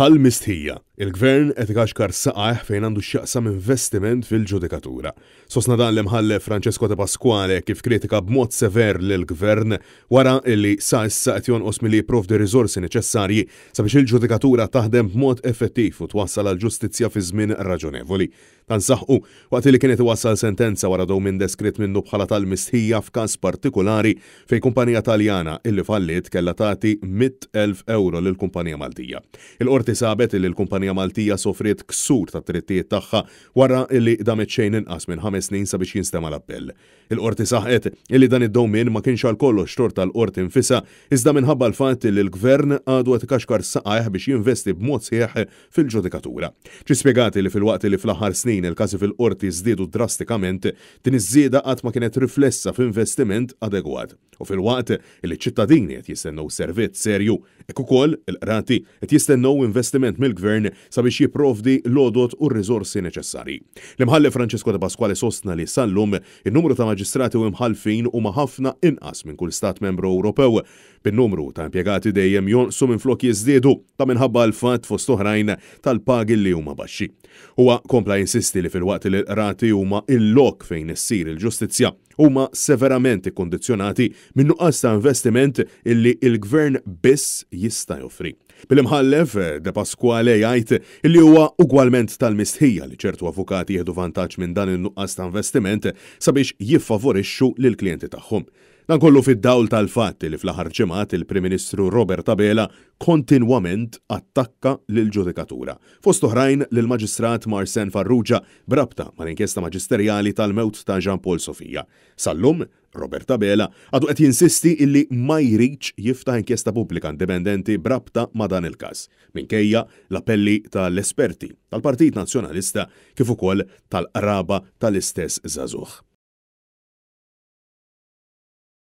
Tal-mistħija, il-Gvern qed ikaxkar saqajh fejn għandu x'jaqsam investiment fil-ġudikatura. Sostna dan l-Imħallef Francesco De Pasquale kif kritika b'mod sever lill-Gvern wara li sa issa qed jonqos milli jipprovdi riżorsi neċessarji sabiex il-ġudikatura taħdem b'mod effettiv u twassal għall-ġustizzja fi żmien raġonevoli. Dan saħqu waqt li kien qed iwassal sentenza wara dewmien deskritt minnu bħala tal-mistħija f'każ partikulari fejn kumpanija Taljana illi falliet kellha tagħti 100,000 ewro lil kumpanija Maltija. Il-Qorti sabet illi l-kumpanija Maltija sofriet ksur tat-drittijiet tagħha wara illi damet xejn inqas minn ħames snin sabiex jinstema' l-appell. Il-Qorti saħqet illi dan id-dewmien ma kienx għal kollox tort tal-Qorti nfisha iżda minħabba l-fatt illi l-Gvern għadu qed ikaxkar saqajh biex jinvesti b'mod sħiħ fil-ġudikatura. Ġie spjegat illi filwaqt illi fl-aħħar snin il-każi fil-Qorti żdiedu drastikament, din iż-żieda qatt ma kienet riflessa f'investiment adegwat. U filwaqt illi ċ-ċittadini qed jistennew servizz serju, hekk ukoll il-qrati qed jistennew investiment mill-Gvern sabiex jipprovdi l-għodod u r-riżorsi neċessarji. L-Imħallef Francesco Depasquale sostna li sal-lum in-numru ta' maġistrati u imħallfin huma ħafna inqas minn kull stat membru Ewropew, bin-numru ta' impjegati dejjem jonqsu minflok jiżdiedu, ta' minħabba l-fatt fost oħrajn tal-pagi li huma baxxi. Huwa kompla jinsisti li filwaqt li l-qrati huma l-lok fejn issir il-ġustizzja, huma severament ikkundizzjonati min-nuqqas ta' investiment illi l-Gvern biss jista' joffri. Bil-Imħallef Depasquale jgħid illi huwa ugwalment tal-mistħija li ċertu avukati jieħdu vantaġġ minn dan in-nuqqas ta' investiment sabiex jiffavorixxu lill-klijenti tagħhom. Dan kollu fid-dawl tal-fatt li fl-aħħar ġimgħat il-Prim Ministru Robert Abela kontinwament attakka lill-ġudikatura, fost oħrajn lill-Maġistrat Marsanne Farrugia b'rabta mal-inkjesta maġisterjali tal-mewt ta' Jean Paul Sofia. Sal-lum, Robert Abela għadu qed jinsisti illi ma jridx jiftaħ inkjesta pubblika indipendenti b'rabta ma' dan il-każ, minkejja l-appelli tal-esperti tal-Partit Nazzjonalista kif ukoll tal-qraba tal-istess żagħżugħ.